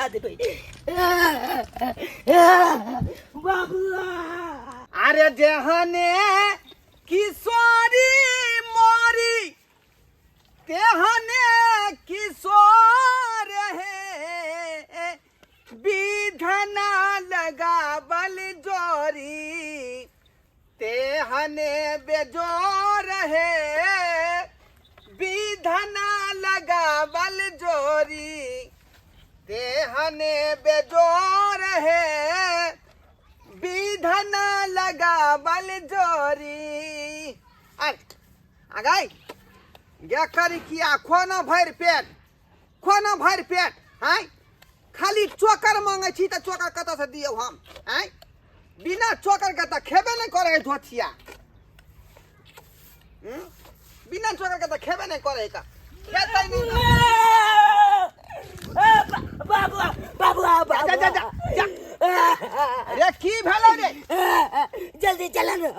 बजा देबै। बाबू, अरे जेहने किशोरी मोरी तेहने किशोर हे, विधना लगावल जोरी तेहने बेजोर हे, विधना लगावल जोरी तेहने बेजोर हे, विधना लगावल जोरी। आय आगाय गे करी किया खोना भरि पेट, खोना भरि पेट। आय खाली चोकर मांगे छी तऽ चोकर कतऽसँ दियौ हम? आय बिना चोकर के तऽ खेबे नहि करै है धोथिया। बिना चोकर के तऽ खेबे नहि करै है का खेतै नहि। बाबू, बाबू, जा जा जा जा। रे की भेलै रे? जल्दी चला ना,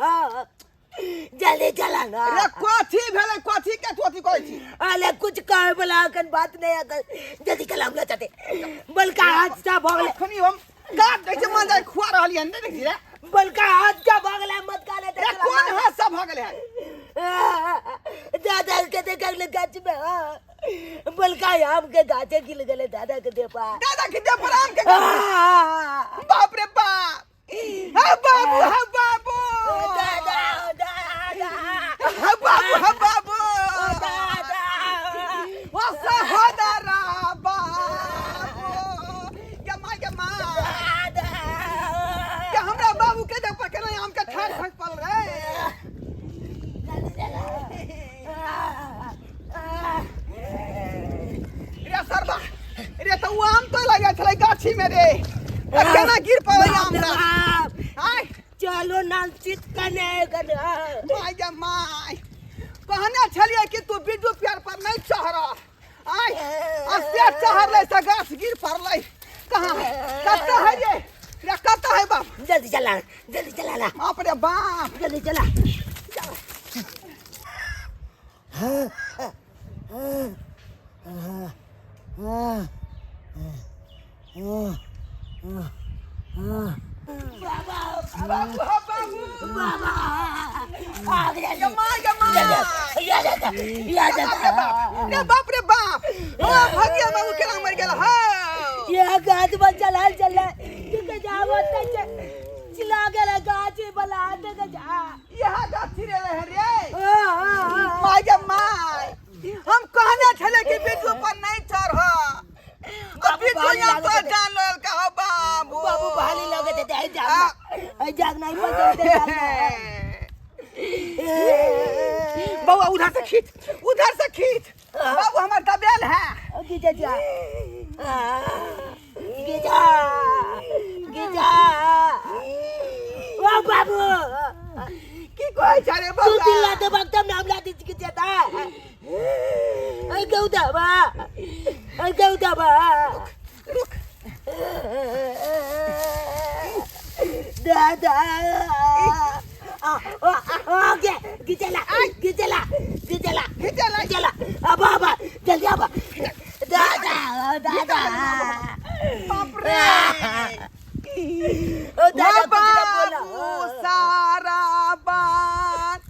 जल्दी चला ना। रे कथी भेलै? कथी के कथी कहै छी? अरे कुछ कहे वाला अखन बात नहीं अखन, जल्दी चला। हमरा चाहते बलका हाथ सा भगले। अखनी हम काट दै छै, मन जाय खुआ रहलियै हन, नहि देखी रे? बलका हाथ सा भगले मत काले। रे कोन हाथ सा भगले हन? दादा के देख ले गाछ में, हाँ। बलका आम के गाछे गिर गए दादा के देपा। दादा के देह पर आम के गाछ? बाप रे बाप, हा बाबू, हा बाबू। दादा, दादा। हा बाबू, हा बाबू। दादा। ओ सहोदरा बाबू, गे माय, गे माय। दादा। के हमरा बाबू के देह पर केना आम के ठाड़ खस पड़ल रे? रे सरबा रे, तऽ ओ आम तो लगल छलै गाछी में रे, तऽ केना गिर पड़लै आम बाप रे रे? बाप। आय चलो ना चिटकने कने। My गे my, कहने छलियै कि तू बिज्जू पेड़ पर नहीं चढ़। आय आ से चढ़लै से गाछ गिर पड़लै। कहाँ है, कतऽ है रे? रे कतऽ है बाप? जल्दी चला, जल्दी चला ना। बाप रे बाप। जल्दी चला। बाबू, हा बाबू। बाबा आ गया। गे my, गे my. या दादा, या दादा। रे बाप रे बाप, ओ भगिया बाबू केना मरि गेल हौ? ये गाछ पर चला चला ठीक जावो त चिल्ला गेल गाछ वाला देख जा। इएह गाछ छिरेले है रे? My गे my, हम कहने छले कि बिट्टू पर नहीं चढ़। बाबू, बिट्टू भारी यहाँ लागत तो है। जान लेल कहो बाबू। बाबू भाली लगे ते है जाग जाग नहीं पसंद जाग। बउआ उधर से खींच, उधर से खींच बाबू, हमर दबेल है। गिजा जा, गिजा गिजा। ओ बाबू। की कहै छ रे तू बउआ? चिल्ला दे बक तब नाम ला this गिजा ता। ऐ गौदा बा, ऐ गौदा बा। रुक। दादा आ गया। गिजला गिजला गिजला। खींचला। गिजला। अब अब जल्दी अब दादा, दादा। बाप रे। ओ दादा, कुछ ना बोला। बाबू सारा बात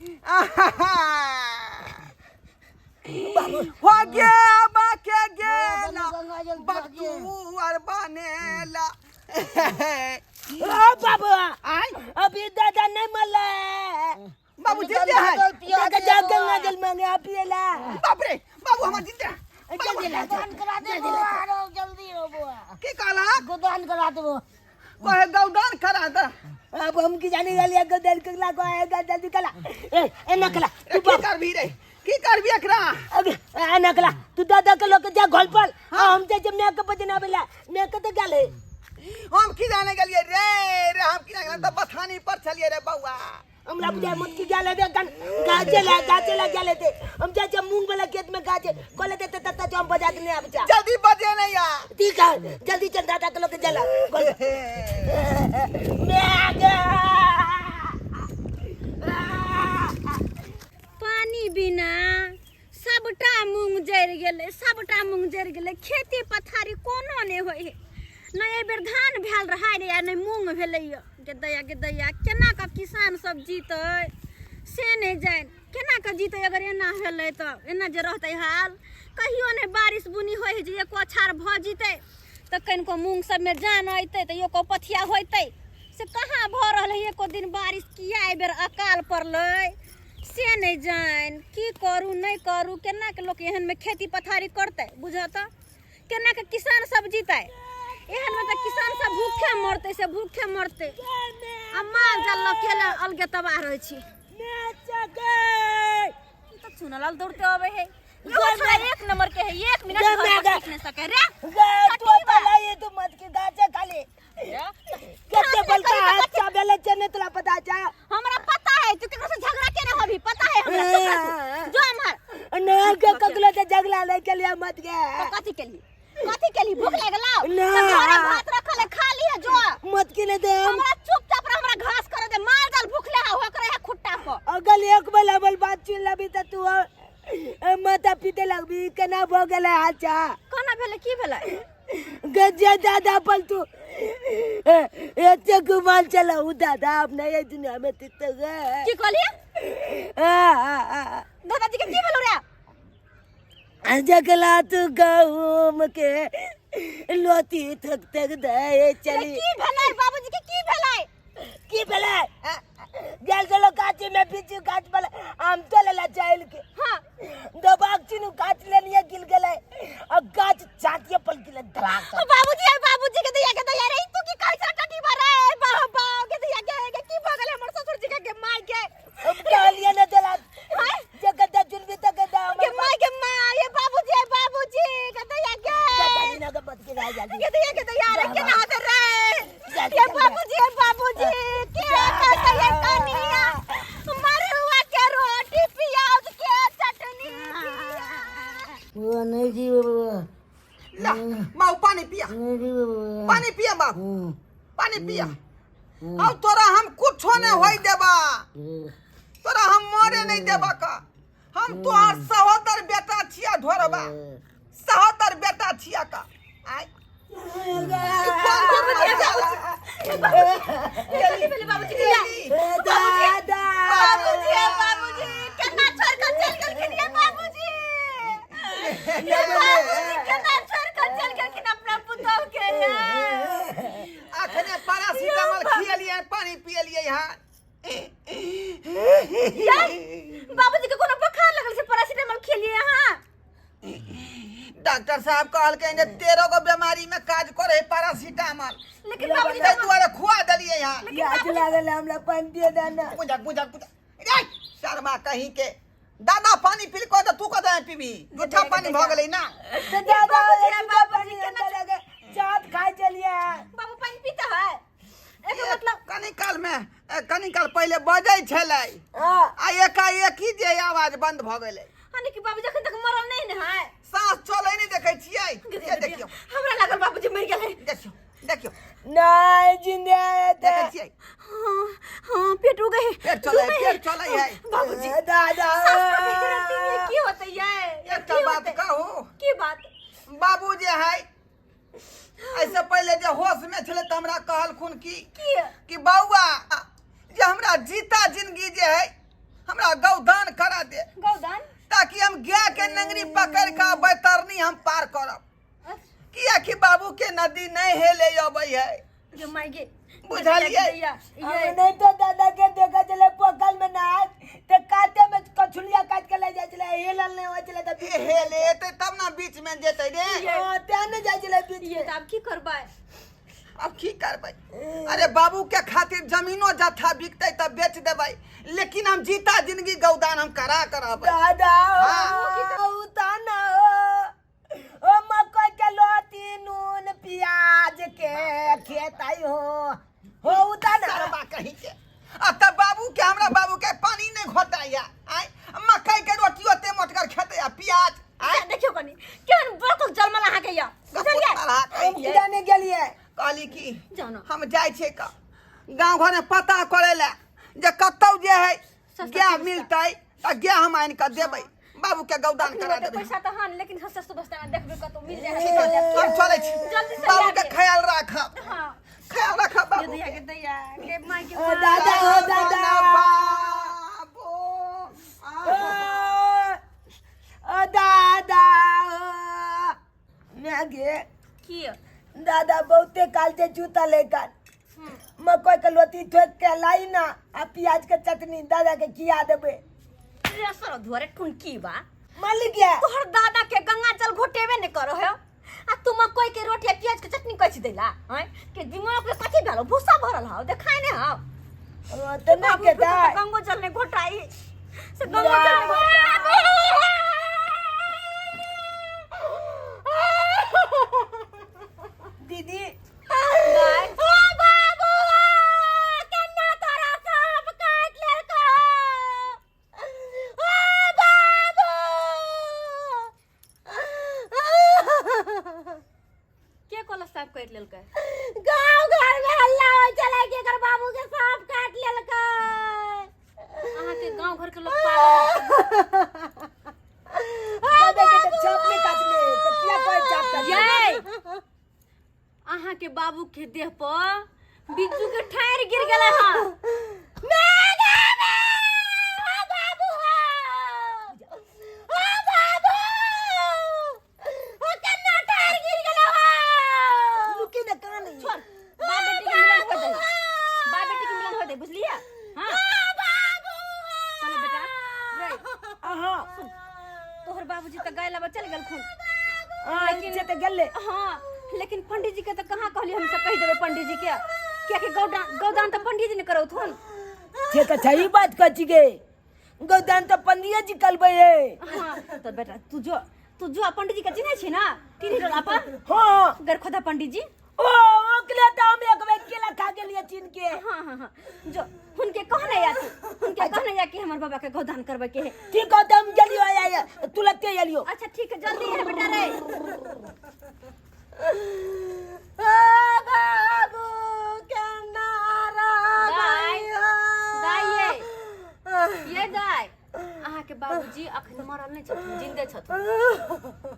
बाबू हो गया बाके गेला। गंगा जल पिया दिए। बतुअर बनेला। ओ बाबू। आय। अभी दादा नहीं मरले। बाबू जिंदे है। जल पिया दादा दिए जा बुआ। गंगा जल मांगे पिएला। बाप रे बाबू हमर जिंदे है। जल्दी ला। गोदान करा दे जल्दी बुआ, ला। आरो जल्दी हो बुआ। की कहला? गोदान करा दे बुआ। कहे गौदान करा दे। अब हम की जाने वाली गदल कला को आएगा जल्दी कला। ए ए नकला रे तू की करबी रे, की करबी एकरा? अगे ए नकला, तू दादा के लोग जा घोल पर। हम जे जे मैं के बजना बेला मैं के तो गेले। हम की जाने गेलिए रे? रे हम की जाने, तऽ बथानी पर छलिए रे बौआ। हमरा बुझाय मत की गेले दे गन गाजे ला, गाजे ला गेले दे। हम जा जे मूंग वाला खेत में गाजे कोले दे त त हम बजा के नहीं आब जा। जल्दी बजे नहीं आ। ठीक है, जल्दी चल, दादा के लोग जला घोल पर। मैं आ गया। पानी बिना सबटा मूंग जरि गेलै, सबटा मूंग जरि गेलै। खेती पथारी कोनो नहि होइ है। नहि एहि बेर धान भेल रहै नहि आ नहि मूँग भेलैए। गे दैया गे दैया, केना कऽ किसान सब जीतै से नहि जानि, केना कऽ जीतै अगर एना भेलै तऽ, एना जे रहतै हाल। कहियो नहि बारिश बुनी होइ है जे एको अछार भऽ जीतै तऽ कनिको मूँग सबमे जान अयतै तऽ एको पथिया होइतै, से कहाँ भऽ रहल है एको दिन बारिश। किया एहि बेर अकाल पड़लै से नहि जानि, की करू नहि करू, केना के लोक एहनमे खेती पथारी करतै बुझऽ तऽ, केना के किसान सब जीतै एहनमे? तऽ किसान सब भूखे मरतै से भूखे मरतै, आ माल जाल लऽ के अलगे तबाह रहै छी। ई तऽ चुनलाल दौड़ते अबै है। इहो छोड़ा एक नंबर के है, एक मिनट घर पर टिक नहीं सके रे। तू पला ये तू मत के गाछ खाली कते बलका हाथ चाबेले छै ने, तोरा पता छै? हमरा पता है, तू केकरो से झगड़ा केने होबी, पता है हमरा। चुप रह तू, जो अमहर। नहीं के ककरो से झगड़ा नहीं के लिए मत के। तो कथी के लिए, कथी के लिए? भूख लागल? ना। तो घरे भात रखल है, खा लिए जो। मत के नहीं दे हम। हमरा चुपचाप रह, हमरा घास करे दे, माल जाल भूखले है हो करे है खुट्टा पर। अगल एक बेल अबल बात सुन लेबी त तू माथा पीटे लगबी। केना भऽ गेलै हाल चा? कोना भेलै, की भेलै? गज्जा दादा पर तू एते गुमान चला हूँ दादा, अपना ये दुनिया में तित गए। की कहलिए? दादाजी के की भेलो रे? जगला तू गहूम के लोती थक थक दे चली। की भेलै बाबूजी के, की भेलै? की भेलै? गेल चलो गाछी में, बिच्छू गाछ पर आम तोले ला जाइल के। दबाक चिनु गाछ लेलिए गिल गेलै आ गाछ छातिए पर गिले धड़ाक। बाबूजी आ बाबूजी के दैया के दैया रे, तू की कहै छ टटी बारे? बा बा के दैया के की भ गेलै हमर ससुर जी के, के माय के? हम कहलिए ने देला जे गद्दा चुनबी त गद्दा के माय के माय, ये बाबूजी आ बाबूजी के दैया के। दादी ना के बच के रह जल्दी। के दैया के दैया रे, केना होते रे? ये बाबूजी ये बाबूजी के कहते ये कनिया मरुआ के रोटी प्याज के चटनी पिया। बुआ नहीं जी बुआ। ला माऊ, पानी पिया। नहीं जी बुआ। पानी पिया बाबू, पानी पिया। अब तोरा हम कुछो नहीं होई देबा, तोरा हम मरे नहीं देबा का। हम तोहर सहोदर बेटा छिया ढोरबा, सहोदर बेटा छिया का। आय बाबूजी दादा बाबूजी बाबूजी केना छोड़ के चल गेलखिन ये बाबूजी, ये बाबूजी केना छोड़ के चल गेलखिन अपना पुतोह के ये? अखने पैरासीटामोल खियलिए, पानी पियलिए यहाँ। ये बाबूजी के कोनो बुखार लगल छै पैरासीटामोल खेलिए अहाँ? डॉक्टर साहब कहलकै जे 13 गो बीमारी में काज करे है पैरासीटामोल। लेकिन बाबूजी ताहि दुआरे खुआ देलिए यहाँ। प्याज लागल हमरा, पानी दिए दाना। पूजा पूजा पूजा रे शर्मा कहीं के। दादा पानी पी को तऽ तू कतऽ पीबी? जूठा पानी भऽ गेलै ना। तो दादा बाबूजी, एक बाबूजी, पानी केना अंदर लगे चाट खाए चलिए। बाबू पानी पीता है एकर मतलब? कनी काल में कनी काल पहिले बजै छलै हां आ एकाएकी जे आवाज बंद भऽ गेलै। यानी कि बाबूजी अखन तक मरल नहीं ने है? साँस चलै नहि देखै छियै, ये देखियौ। हमरा लागल बाबूजी मरि गेलै। देखियौ देखियौ। नहीं जिंदा है ते। देखै छियै? हाँ हाँ, पेट उगे है। पेट चलै है, पेट चलै है। बाबूजी दादा सास पकड़ के रखती है, की होते ये? एकटा की बात होतै? कहू? की बात? बाबू जे है ऐसे पहिले जे होश में छलै तऽ हमरा कहलखुन कि की? कि बौआ जे हमरा जीता जिंदगी जे है हमरा गौदान करा दे। गौदान? ताकि हम गाय के नंगरी पकड़ के बैतरनी हम पार करब, कियाकि बाबू के नदी नहीं हेले अबै है। जो माय गे। बुझलियै? हम नहीं तो दादा के देखा चले पोखर में नहात ते काते में कछुलिया काट के ले जाय छले, हेलल नहीं होय छले त। ए हेले एतै तब ना बीच में जेतै रे। हां, तें ने जाय छले बीच ये में। तो अब की करबै? अब की करबै? अरे बाबू के खातिर जमीनो जथा बिकतै तऽ बेच देबै, लेकिन हम जीता जिंदगी गौदान हम करा कर रहबै। दादा हाँ। उताना ओ मकई के लोती नून प्याज के खेत आई हो हो उताना। सरबा कहीं के आ तब बाबू के हमरा बाबू के पानी नहीं घोटाइया आय, मकई के रोटी ओते मोटगर खेतै आ प्याज आय। देखियो कनी केहन बड़को जलमल अहाँके या, बुझलियै? हम किया गेलिए? कहली की जाउ ना। हम जाइ छियै का गाँव घर में पता करे ला जे कतौ जे है सस्ता गाय सस्ता। मिलतै तऽ गाय हम आनि कऽ देबै। बाबू के गौदान अखनी करा ओते देबै। पैसा तऽ हन, लेकिन हंसे सुबह में देखबै कतौ मिल जाए। ठीक है, हम चलै छी। जल्दी से बाबू के आबिये। ख्याल राखब। हाँ। ख्याल राखब के बाबू दैया के। के दैया के माय के ओ माय। दादा, ओ दादा। बाबू ओ, ओ दादा, ओ मैं गे। की? दादा बहुते काल से जूता लेकर मकई के लोती ठोक के लाई ना आ प्याज के चटनी दादा के खिया देबे। रे सर धोरे टुनकी बा। मल गया। तोहर दादा के गंगा जल घोटेबे ने करो है आ तू मकई के रोटी आ प्याज के चटनी कैसे देला हैं? के दिमाग में कथी भेलो? भूसा भरल हौ, देखाय ने हौ। ओ, तो नहीं बाबू के के दाय। गंगो जल ने घोटाई से गंगो जल ने। दीदी। दाय। ओ बाबू, केना तोरा सांप काटि लेलकौ? ओ बाबू, के कहलक सांप काटि लेलकै? गांव घर में हल्ला होय छलै कि एकर बाबू के सांप काटि लेलकै। अहाँके गांव घर के लोग पागल। दादा के तो छाप नहीं काटले तो किया कोई छाप काटले? ये अहाँके बाबू के देह पर बिज्जू के ठारि गिर गेलै हन। बाबू हो, ओ बाबू, ओ केना ठार गिर गेलो हो? रुकी ना, कहाँ नहीं। छोड़, बाप बेटी के मिलन हो दे, बाप बेटी के मिलन हो दे, बुझलिए? हाँ, चलो बेटा रे। हाँ। तोहर बाबूजी तऽ गाय लाबऽ चलि गेलखुन। हाँ, लेकिन- से तो गेले। हाँ, लेकिन पंडित जी के तऽ कहाँ कहलियै हम सब? कहि देबै पंडित जी के, कियाकि गौदान गौदान तऽ पंडित जी ने करौथुन। से तो सही बात कहै छी गे, गौदान तो पंडिये जी करबै है। हाँ, तऽ बेटा तू जो, तू जो, पंडित जी के चिन्है छी ना तीन टोला पर? हाँ। गरखोदा पंडित जी। ओ, ओकरे तो हम एक बेर केला खा गेलियै चीन के। हाँ हाँ हाँ, जो हुनके कहने या तू हुनके कहने या कि हमर बाबा के गौदान करबै के है। ठीक हो, तो हम गेलियो, आया आया तुरंते एलियो। अच्छा ठीक है, जल्दी है बेटा रे। ओ बाबू केना। दाय, दाय, ये दाय, अहाँके बाबूजी अखन मरल नहि छथुन, जिंदे छथुन।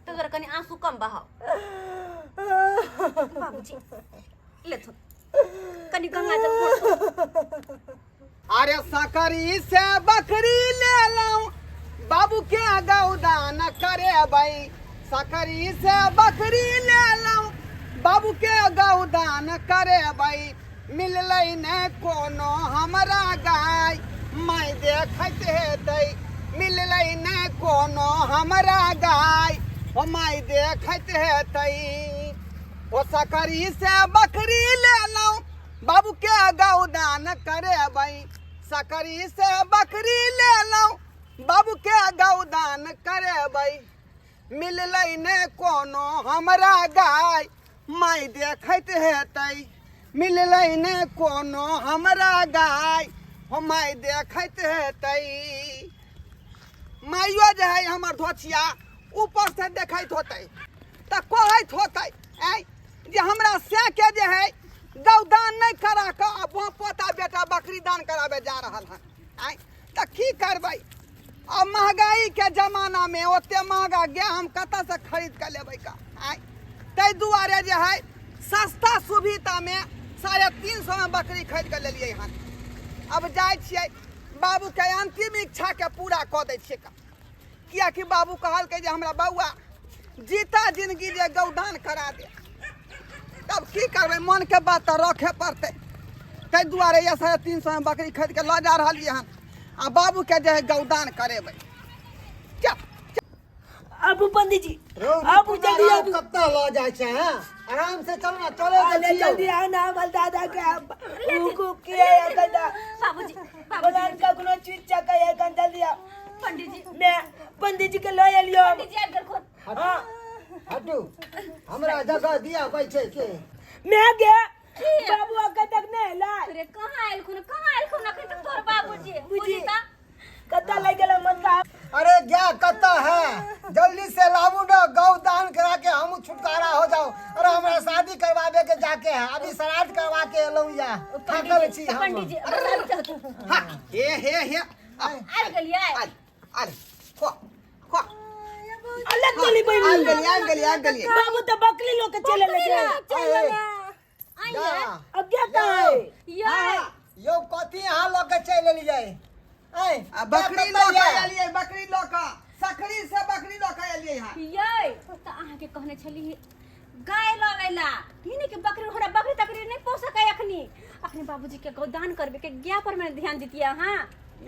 तै दुआरे कनि आंसू कम बहाउ। बाबूजी लेथुन कनि गंगा जल घोरथुन। अरे सकरी से बकरी ले लाऊं, बाबू के गौदान करेबै। सकरी से बकरी ले लाऊं, बाबू के गौदान करेबै। मिललै ने कोनो हमरा गाय, माय देखैत हेतै। मिललै ने कोनो हमरा गाय, ओ माय देखैत हेतै। ओ सकरी से बकरी ले लाऊं, बाबू के गौदान करेबै। सकरी से बकरी ले लाऊं, बाबू के गौदान करेबै। मिललै ने कोनो हमरा गाय, माय देखैत हेतै। मिललै ने कोनो हमरा गाय, हो माय देखैत हेतै। माइयो जे है हमर धोछिया, ऊपर से देखैत होतै तऽ कहैत होतै आँय जे हमरा सैके जे है गौदान नहि करा कऽ आ पोता बेटा बकरी दान कराबे जा रहल हन। आँय, तऽ की करबै अब महगाई के जमाना में? ओते महगा गाय हम कतऽ से खरीद के लेबै का? आँय, ताहि दुआरे जे है सस्ता सुविधा में 350 में बकरी खरीद के लेलियै हन। अब जाइ छियै, बाबू के अंतिम इच्छा के पूरा कऽ दै छियै का, कियाकि बाबू कहलकै जे हमरा बौआ जीता जिंदगी जे गौदान करा दे। तब की करबै, मन के बात तऽ रखे पड़तै। ताहि दुआरे यऽ 350 में बकरी खरीद के लऽ जा रहलियै हन आ बाबू के जे है गौदान करेबै। चल। आबू पंडित जी। रौ, आबू जल्दी आबू। कतऽ लऽ जाइ छै? हैं, आराम से चल ना, चले। अरे जल्दी आओ ना, हमर दादा के हुकू किए है दादा। बाबूजी, बाबूजी। भगवान का कोनो चीज चकै है कन, जल्दी आओ। पंडित जी। मैं पंडित जी के लऽ एलियो। पंडित जी आबि गेलखुन। हाँ। हटू, हमरा जगह दिया बैठे के। मैं गे बाबू अखन तक नहीं एलै। अरे कहाँ आयल खुन, कहाँ आयल खुन अखन तक तोहर बाबूजी? बुझी। बुझी तऽ कतऽ लागि गेलै मन का? अरे क्या कत्ता है, जल्दी से लाबू ना, गौ दान करा के हम छुटकारा हो जाओ। अरे हमरा शादी करवावे के जाके है, अभी श्राद्ध करवा के एलहुँ या थाकल छी हम। पंडित जी बस आबि जाउ। हाँ, हे हे हे आबि गेलियै? आले आले खो। खो। अलग गोली आबि बहिनी। गेलियै, आबि गेलियै, आबि गेलियै। बाबू तो बकरी लोग के चले लगे। ए, आइए। जा। अब क्या कहाँ है? ये यौ कथी अहाँ लऽ के चलि एलियै? ऐ, आ बकरी कतऽ लऽ कऽ यऽ? एलियै, बकरी लऽ कऽ, सकरी से बकरी लऽ कऽ एलियै हँ। ये तऽ अहाँके कहने छली गाय लबैला, ई नहि कि बकरी। हमरा बकरी तकरी नहि पोसक है अखनी। अखनी बाबूजी के गौदान करबे के गाय पर में ध्यान दितियै अहाँ।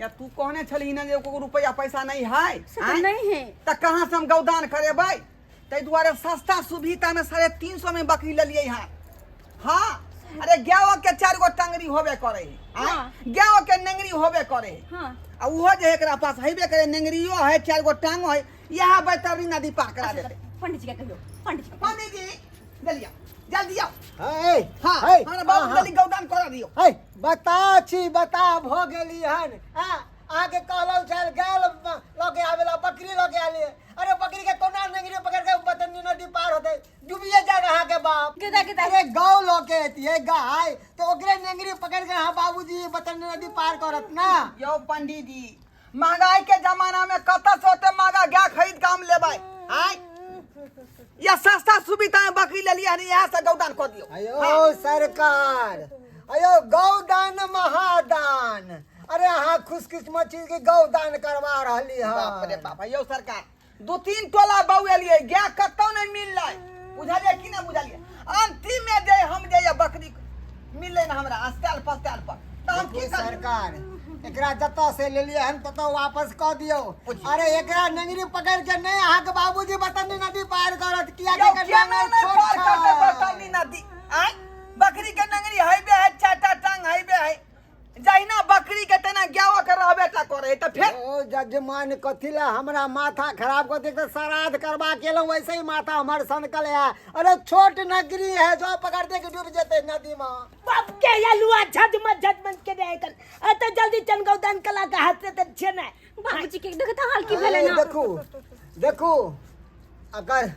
या तू कहने छलही ने जे एको रुपैआ पैसा नहीं है। से तऽ नहीं है। तऽ कहाँ से हम गौदान करेबै? ताहि दुआरे सस्ता सुविधा में 350 में बकरी लेलियै हँ। हाँ, अरे गाय के चारि गो टंगरी होबे करे है। हाँ। गाय के नेंगरी होबे करे है। हाँ। आ उहो जे एकरा पास हेबे करे, नेंगरियो है, चारि गो टांगो है, इएह बैतरनी नदी पार करा देतै। पंडित जी के कहियो, पंडित जी के कहियो। पंडित जी, जल्दी आओ, जल्दी आओ। है, हाँ, है, हमरा बाबू हाँ, जल्दी गौदान करा दियौ। है, बता छी, बता भऽ गेली हन। हाँ, अहाँके कहलहुँ छल गाय लऽ के आबे ला, बकरी लऽ के आलियै। अरे बकरी के कोना नेंगरी पकड़ के बतनी नदी पार होते? डूबिए जाए अहाँके बाप। गेदा गेदा। अरे गौ लऽ के एतियै गाय तो ओकरे नेंगरी पकड़ के अहाँ बाबूजी बतनी नदी पार करत ना। यौ पंडित जी, महंगाई के जमाना में कतऽ से ओते महंगा गाय खरीद के हम लेबै? आँय, या सस्ता सुविधा में बकरी लेलियै हन, इएह से गौदान कऽ दियौ। अयो सरकार, अयो गौदान महादान। अरे अहाँ खुशकिस्मत छी कि गौदान करवा रहली हन। बाप रे बाप, यौ सरकार, दू तीन टोला बौएलियै, गाय कतौ नहि मिललै, बुझलियै कि नहि बुझलियै? अंतिम में जे हम जे ये बकरी मिललै ने हमरा अस्ताल पस्ताल पर, तऽ हम की देखू करियै? सरकार, एकरा जतऽ से लेलियै हन ततऽ वापस कऽ दियौ। अरे एकरा नेंगरी पकड़ के नहि अहाँके बाबूजी बतनी नदी पार करत, किया यौ, एकर केना नेंगर नहि छोट पार करतै छै। बतनी नदी? आँय, बकरी के नंगरी हैबे है, चारिटा टांग हैबे है, जहिना बकरी के तेना गायो के रहबे टा करे है, तऽ फेर ओ जजमान, कथी ला हमरा माथा खराब कर देख? श्राद्ध करवा के एलहुँ, वैसे ही माथा हमर सनकल है। अरे छोट नगरी है, जो पकड़ते के डूब जेते नदी में। बाप के या लुआ झज मत झज मन के दे कन अत जल्दी चन गौदान कला के हाथ से त छे ना। बाबूजी के देखत हाल की भेलै ना। देखू देखू, अगर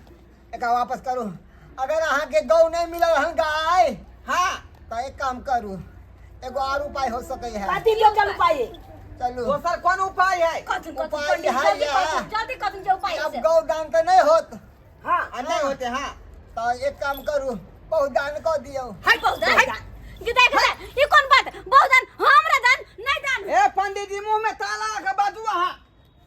एकरा वापस करू, अगर अहाँके गौ नहीं मिलल हन गाय, हाँ, तऽ एक काम करू, एगो आर उपाय हो सकै है। कथी लोकल उपाय? चलू। दोसर कोन उपाय है? कथुन कथुन उपाय पंडित है जल्दी या? कथुन, जल्दी कथुन जे उपाय अब से। गौदान तऽ नहीं होत। हां। आ नहीं होते। हाँ, तऽ एक काम करू, बहुदान कऽ दियौ। हाय बहुदान, गिदा गिदा, ई कोन बात? बहुदान हमरा दान नहीं दान। ए पंडित जी, मुंह में ताला लगा के बाजू अहाँ।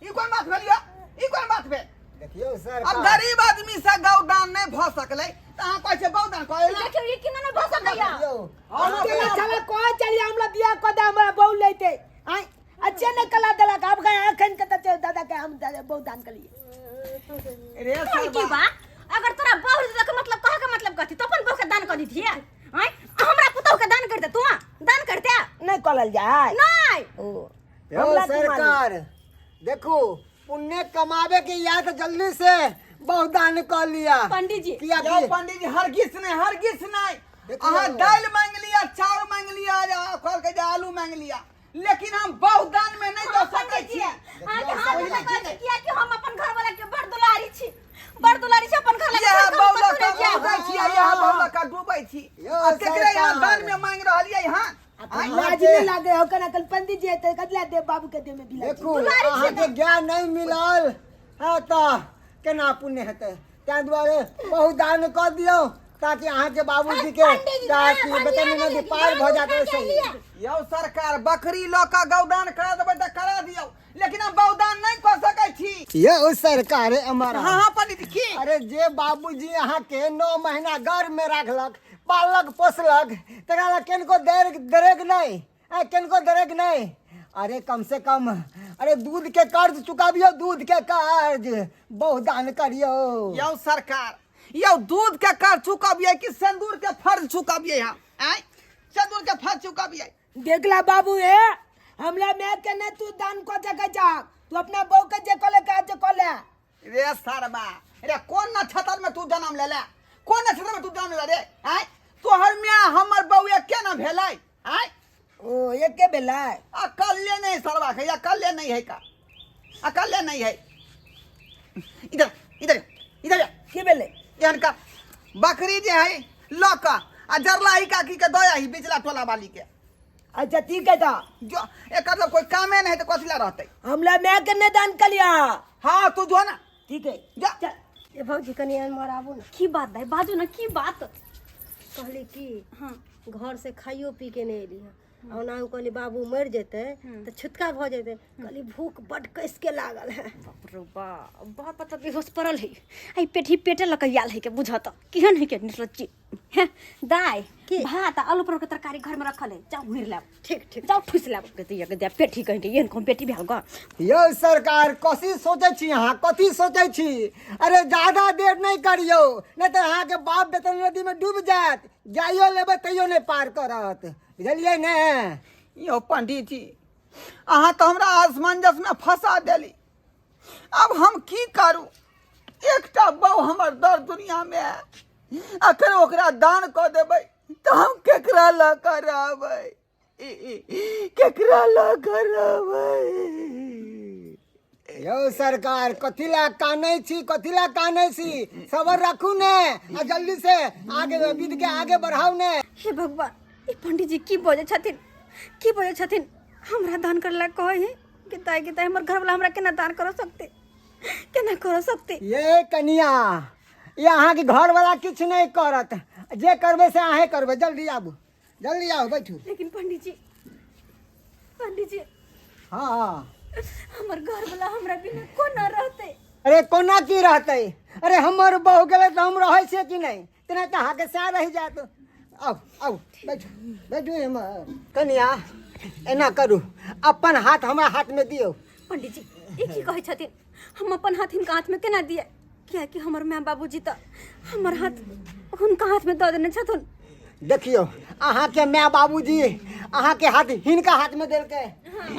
ई कोन बात भेल यौ? ई कोन बात भेल? देखियौ अब सरकार, गरीब आदमी से गौदान नहीं भऽ सकलै तऽ अहाँ कहै छियै गौदान करै लए? देखियौ, ई केना नहि भऽ सकैया? देखियौ। हाँ, केला छला कोई चली हमरा बियाह क दे, हमरा बहु लेते आय अच्छे ने कला देलक। अब गए अखन के त दादा के हम दादा बहुत दान कलिए रे कोन की सरबा। बा? अगर तोरा बहु के मतलब कह के मतलब कथी? तो अपन बहु के दान कर दीथिए, आय हमरा पुतहु के दान कर दे, तू दान करते? नहीं कलल जाय। नहीं। ओ यौ हमरा की मालूम? सरकार, देखू, पुण्य कमाबे के या तो जल्दी से बहुदान कऽ लिया। पंडित जी। किया यौ कि पंडित जी, हरगिज नहीं, हरगिज नहीं। देखियौ। अहाँ दालि मांगि लिअ, चाउर मांगि लिअ, या कहलकै जे आलू मांगि लिअ, लेकिन हम बहुदान में नहीं दऽ सकै पंडित जी, छी। अहाँके हाथ में कहै छी, किया कि हम अपन घर वाला के बड़ दुलारी छी, बड़ दुलारी छी अपन घर वाला के। इएह छोड़ बहु कऽ लऽ कतहु कऽ नहि जायब। डूबै छी, इएह बहु लऽ कऽ डूबै छी। यौ आ केकरे यहाँ सरकार। दान में मांगि रहलियै हँ? लाज नहीं लागे हो कना? कल पंडित जी आते कदला दे बाबू के दे में बिला। देखू, अहाँके ज्ञान नहीं मिलल है तऽ केना पुण्य हेतै? ताहि दुआरे बहुदान कऽ दियौ ताकि अहाँके बाबूजी के पंडित जी, ताकि अहाँ बतनी नदी पार भऽ जात वैसे ही। यौ सरकार, बकरी लऽ कऽ गौदान करा देबै तऽ करा दियौ, लेकिन हम बहुदान नहीं कऽ सकै छी। यौ सरकार हमारा। हाँ हाँ, पंडित जी, की? अरे जे बाबूजी अहाँके 9 महीना गर्भ में राखलक, पालक पोसलक, तकरा लग किनको देर दरेग नहीं, आ किनको दरेग नहीं। अरे कम से कम अरे दूध के कर्ज चुकाबियो, दूध के कर्ज, बहुदान करियो। यौ सरकार, यौ दूध के कर्ज चुकबियै कि सिंदूर के फर्ज चुकबियै हम? आँय, सिंदूर के फर्ज चुकबियै? देखला बाबू, हे हमरा मैं के ने तू दान को जगह जा, तू अपना बहू के जे कोले का जे कोले। रे सरबा रे, कोन नक्षत्र में तू जन्म लेले? कोन नक्षत्र में तू जन्म लेले रे? आँय, तोहर माय हमर बहू एके न भेलै? आँय। ओ एके बेला। अकल्ले नहीं सरबा के, अकल्ले नहीं है का, अकल्ले नहीं है। इधर इधर इधर। की भेलै? एहन का बकरी जे है लऽ कऽ आ जरलाही काकी के दऽ आही, बिचला टोला वाली के। अच्छा ठीक है तो जो एकर जब कोई कामे नहीं है तो कथी ला रहतै। हमला मैं के नहीं दान कर लिया। हाँ तू जो ना। ठीक है जा। चल। ए भौजी कनी एम्हर आबू ने। की बात दाइ, बाजू ने की बात? कहली कि हाँ घर से खाइयो पी के नहीं एली हँ। ओना हम कहली बाबू मरि जेतै तऽ छुतका भऽ जेतै, कहली भूख बड कस के लागल है। बाप रे बाप, बाप तऽ बेहोश पड़ल है, एहि पेट ही पेटे लऽ कऽ आयल है के बुझत केहन है के निर्लज्जी। हे दाइ, भात आ आलू परोड़ के तरकारी घर में रखल है, जाउ घुरि लाब। ठीक ठीक, जाउ ठुसि लाब। के दैया के दैया पेटी कहीं के एहन कोन पेटी भेल ग। यौ सरकार, कथी सोचै छी अहाँ, कथी सोचै छी? अरे ज्यादा देर नहि करियौ, नहि तऽ अहाँके बाप बेतन नदीमे डूबि जायत, जाइयो लेबै तैयो नहि पार करत, बुझलियै ने? यौ पंडित जी, अहाँ तऽ हमरा असमंजसमे फंसा देली, आब हम की करू? एकटा बहु हमर दर दुनियामे है, अखन ओकरा दान कऽ देबै तऽ हम केकरा लऽ कऽ रहबै, केकरा लऽ कऽ रहबै? यौ सरकार, कथी ला कानै छी, कथी ला कानै छी? सबर राखू ने आ जल्दी से आगे विध के आगे बढ़ाउ ने। हे भगवान, ई पंडित जी की बजै छथिन, की बजै छथिन? हमरा दान करे ला कहै है कि दाइ के दाइ, हमर घरवाला हमरा केना दान कर सकते, केना कर सकते? ये कनिया, ये अहाँके घरवाला किछु नहि करत, जे करबै से अहें करबै। जल्दी आबू, जल्दी आउ, बैठू। लेकिन पंडित जी, पंडित जी। हाँ। हमर घरवाला हमरा बिना कोना रहते? अरे कोना की रहते? अरे हमर बहु गेलै तऽ हम रहै छियै कि नहि? तेना तऽ अहाँके सएह रहि जायत। आउ आउ, बैठू बैठू। एम्हर कनिया, एना करू, अपन हाथ हमरा हाथमे दियौ। पंडित जी, ई की कहै छथिन? हम अपन हाथ हिनका हाथमे केना दिए? कियाकि हमर माय बाबूजी तऽ हमर हाथ हुनका हाथमे दऽ देने छथुन। देखियौ, अहाँके माय बाबूजी अहाँके हाथ हिनका हाथमे देलकै,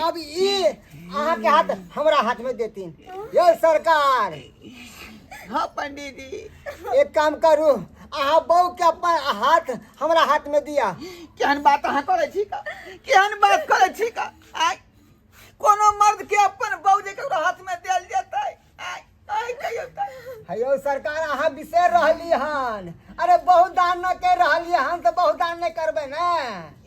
अब ई अहाँके हाथ हमरा हाथमे देथिन। यौ सरकार। हाँ पंडित जी। एक काम करू, अहाँ बहू के अपन हाथ हमरा हाथमे दिया। केहन बात अहाँ करै छी का, केहन बात करै छी का? आय, कोनो मर्द के अपन बहू जे ककरो हाथ में देल जेतै? आय आय कहियो तऽ। हेयौ सरकार, अहाँ बिसरि रहली हन। अरे बहुत दान न कर रहली हन तऽ बहुत दान नहि करबै ने।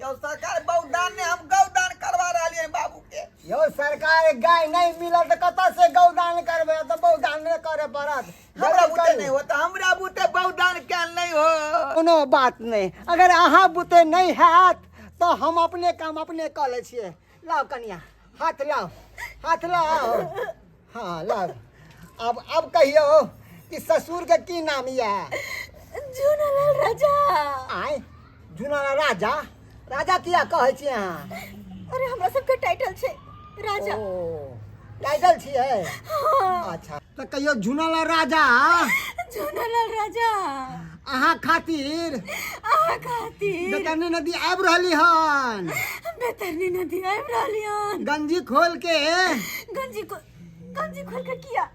यौ सरकार, बहुत दान ने, हम गौ दान करवा रहलियै बाबू के। यौ सरकार, गाय नहि मिलल तऽ कतऽ से गौ दान करबै? तऽ बहुत दान नहि करे पड़त। हमरा बुते नहि होत, हमरा बुते बहुत दान कैल नहि हो। कोनो बात नहि, अगर अहाँ बुते नहि हैत तऽ हम अपने काम अपने कऽ लै छियै। लाउ कनिया, हाथ लाउ, हाथ लाउ। हाँ लाउ। अब कहियौ कि ससुर के की नाम यऽ? झूनालाल राजा। आय, झूनालाल राजा? राजा किया कहै छी अहाँ? अरे हमरा सबके टाइटल छै राजा। ओ टाइटल छियै? हाँ। अच्छा, तऽ कहियौ झूनालाल राजा। झूनालाल राजा, अहाँ खातिर, अहाँ खातिर बेतरनी नदी आबि रहली हन। बेतरनी नदी आबि रहली हन। गंजी खोल के। गंजी को गंजी खोल के किया?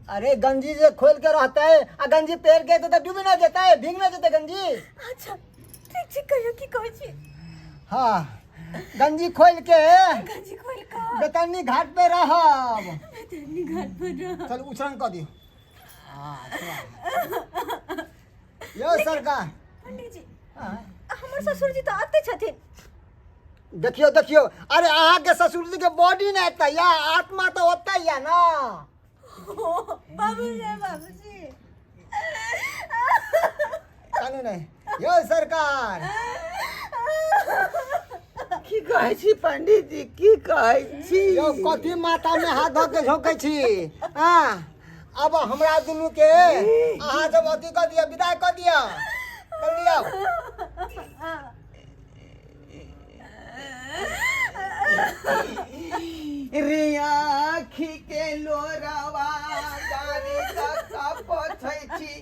अरे गंजी जे खोल के रहते आ गंजी पहिर के तऽ डूबि न जेतै, भींग न जेतै गंजी। अच्छा ठीक छै, कहियो की कहै छी? हाँ, गंजी खोल के। गंजी खोल के बेतरनी घाट पे रहब। बेतरनी घाट पर रहब। चल उछलन कऽ दियौ। यौ सरकार। पंडित जी। हाँ। हमर ससुर जी तऽ अते छथिन। देखियौ देखियौ, अरे अहाँके ससुर जी के बॉडी नहि एतै या आत्मा तऽ ओतै या ना। बाबूजी, बाबूजी। कानू नहि यौ सरकार। की कहै छी पंडित जी, की कहै छी? यौ कथी माथा में हाथ धऽ के झोंकै छी? हाँ, अब हमरा दुनू के अहाँ सब अथी कऽ दिअ, विदाई कऽ दिअ, जल्दी आउ। रे आँखि के लोरावा गाड़ी का पोछै छी,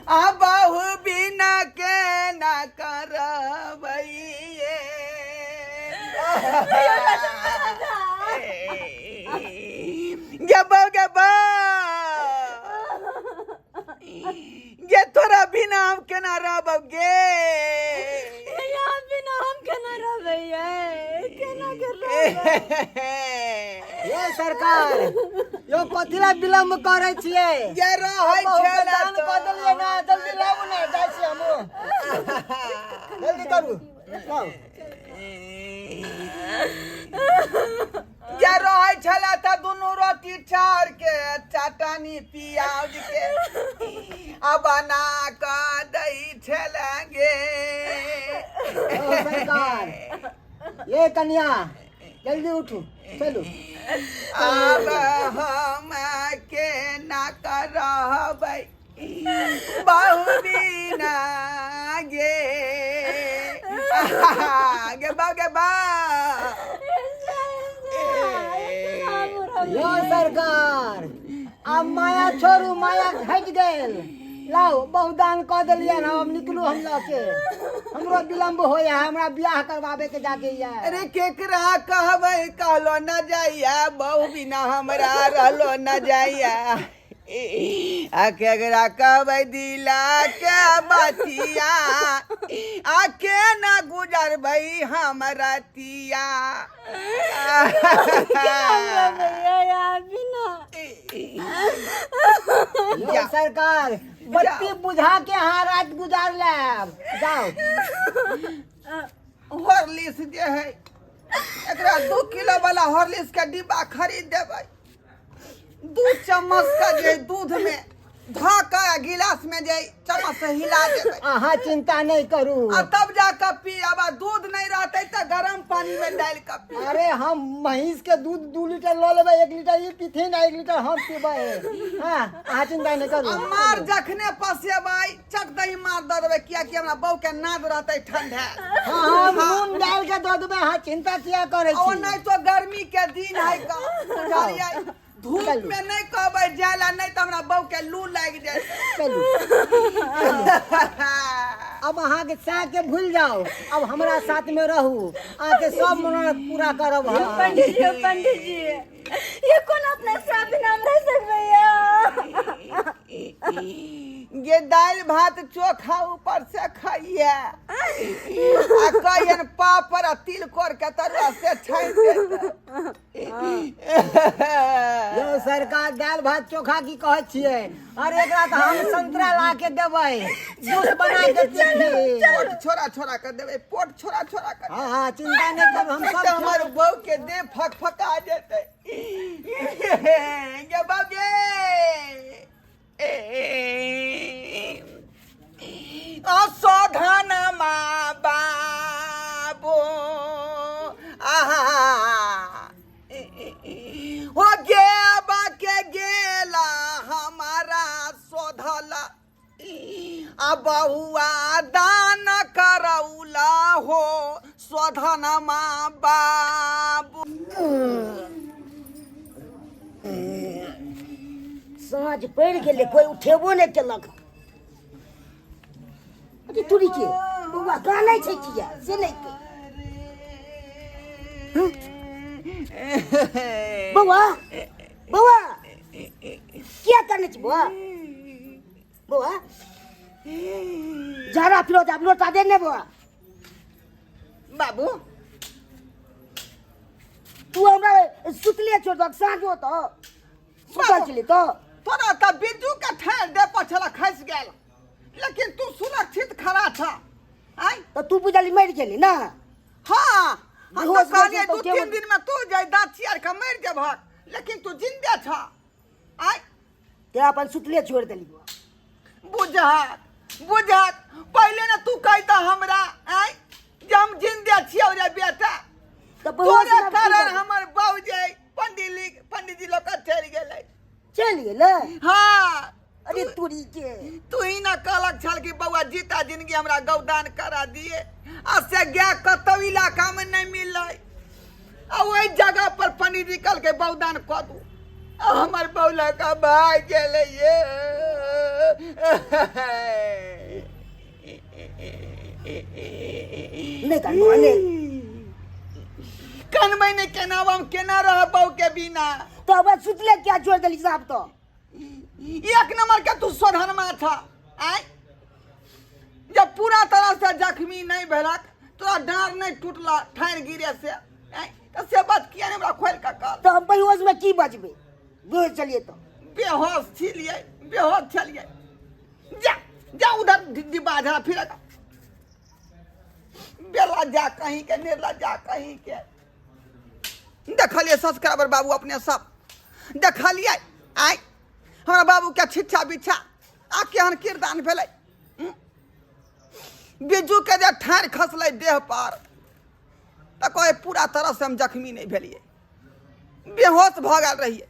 आ बहु बिना के ना करबै। गे बौ, गे बौ, गे तोरा बिना हम केना रहब गे? यहाँ बिना हम केना रहबै यै, केना के रहबै? यौ सरकार, यौ कथी ला विलम्ब करै छियै? गे रहै बहुत छै ना। दान कऽ देलियै ना, जल्दी लाबू ना, जाइ छी हमहूँ। जल्दी करू, लाउ। जे रहै छलै तऽ दुनू रोटी चाउर के चटनी पियाज के आ बना कऽ दै छलै गे। ओ सरकार, ये कन्या जल्दी उठू, चलू। आब हम केना करबै बहुदिना गे, गे बा, गे बा। यो सरकार, आब माया छोड़ू, माया घटि गेल। लाउ, बहुत दान कऽ देलियनि। हम निकलू, हम लऽ के हमरो विलम्ब होइए, हमरा बियाह करवाबे के जाके ये। अरे केकरा कहबै, कहलो न जाइया, बहु बिना हमरा रहलो न जाइया। आ केकरा कहबै दिला के बतिया, आ केना गुजरबै हम रतिया? यो सरकार, बत्ती बुझा के अहाँ रात गुजार लेब, जाउ। हॉर्लिक्स जे है, एकरा 2 किलो वाला हॉर्लिक्स के डिब्बा खरीद देबै। 2 चम्मच का जे दूध में धऽ कऽ गिलास में जे चम्मच से हिला देबै। अहाँ चिंता नहीं करू। आ तब जाकऽ पीब। आ दूध नहीं रहतै तऽ गरम पानी में डालि कऽ पी। अरे हम महींस के दूध 2 लीटर लऽ लेबै, 1 लीटर ई पीथिन आ 1 लीटर हम पीबै। हाँ, अहाँ चिंता नहीं करू। आ मार जखने पसेबै, चट दही मार दऽ देबै, कियाकि हमरा बहू के नाद रहतै ठंडा। हाँ, हम नून डाल के दऽ देबै, अहाँ चिंता किया करै ओ छी? नहीं तो गर्मी के दिन है का, बुझलियै? धूप चलू। में नहीं कहबै जाय ला, नहीं तऽ हमरा बहू के लू लागि जेतै। चलू, अब अहाँके सएह के भूल जाउ, अब हमरा साथ में रहू, अहाँके सब मनोरथ पूरा करब हम। पंडित जी, पंडित जी, ये कोन अपना साथ बिना हम रह सकबै या? गे दालि भात चोखा ऊपर से खाइए आ कहियन पापड़ आ तिलकोर के तरुआ से छानि देतै। यौ सरकार, दालि भात चोखा की कहै छियै? अरे एकरा तऽ हम संतरा ला के देबै, जूस बना के पीथिन। पोट छोड़ा छोड़ा के देबै, पोट छोड़ा छोड़ा के। हाँ हाँ, चिंता नहीं करू, हम नहीं सब तऽ हमर बहू के देह फक फका जेतै। गे बहू गे, असोधन मा बाबू, आहा हो गे के गेला हमारा शोधल, आ बहुआ दान करौला हो शोधन मा बाबू। साँझ पड़ि गेलै, कोइ उठेबो नहि केलक। अरे तुरी के बौआ कानै छै किया से नहि कहि। बौआ, बौआ, किया कानै छै बौआ? बौआ, जरा फिरो जा, लोटा दे ने बौआ। बाबू, तू हमरा सुतले छोड़ दक, साँझ होत सुतल छली तो। तोरा तऽ बिज्जू के ठाढ़ दे पर छला खसि गेल, लेकिन तू सुरक्षित खड़ा छ। आय तऽ तू बुझली मरि गेली ना? हाँ, हम बेहोश तऽ कहलियै भऽ जेतौ दू के तीन दिन में तू जाय दाँत चियार के मरि जेबहक, लेकिन तू जिन्दे छ। आय ते अपन सुतले छोड़ देली। बुझहक, बुझहक, पहिले ने तू कहिता हमरा आय जे हम जिन्दे छियौ रे बेटा। तऽ बेहोश तोरे भऽ कारण गेली। हमर बहू जे पंडित जी लऽ कऽ चलि गेलै। चलि गेलै? हाँ। अरे तोरी के, तू ही ना कहलक छल कि बौआ जीता जिंदगी हमरा गौदान करा दिए, आ से गाय कतौ इलाका में नहीं मिललै, आ ओहि जगह पर पंडित जी कहलकै गौदान कऽ दू, आ हमर बहू लऽ कऽ भागि गेलै। ये नहि कर बौआ, नहि कनबै नहि, केना हम केना रहब बहू के बिना? तो अब सुतले क्या छोड़ देली साहब? तो एक नंबर के तू सोधनमा था। आय जब पूरा तरह से जख्मी नहीं भेलक, तोरा डाँड़ नहीं टूटला ठाढ़ि गिरे से, आय तऽ से बात किया नहीं हमरा खोलि कऽ कहल? तो हम बेहोश में की बजबै? बेहोश चलिए तो बेहोश छलियै, बेहोश छलियै। जा जा उधर डिब्बा झड़ा फिर। बेलज्जा कहीं के निर्लज्जा कहीं के। देखलियै सब्सक्राइबर बाबू अपने सब देखलियै आइ हमरा बाबूके छिच्छा बिच्छा आ केहन किरदान भेलै। बिज्जूके जे ठाढ़ि खसलै देह पर तऽ कहै पूरा तरहसँ हम जख्मी नहि भेलियै, बेहोश भऽ गेल रहियै।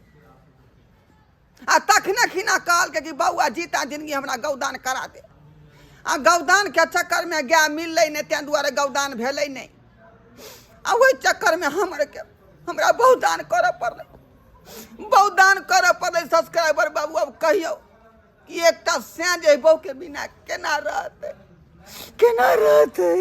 आ तखने खिना कहलकै कि बौआ जीता जिंदगी हमरा गौदान करा दे। आ गौदानके चक्करमे गाय मिललै नहि, ताहि दुआरे गौदान भेलै नहि। आ ओहि चक्करमे हमर के हमरा बहुत दान करऽ पड़लै, बहुत दान करऽ पड़लै। सब्सक्राइबर बाबू आब कहियौ कि एकटा सैं जे बहूके बिना केना रहतै, केना रहतै।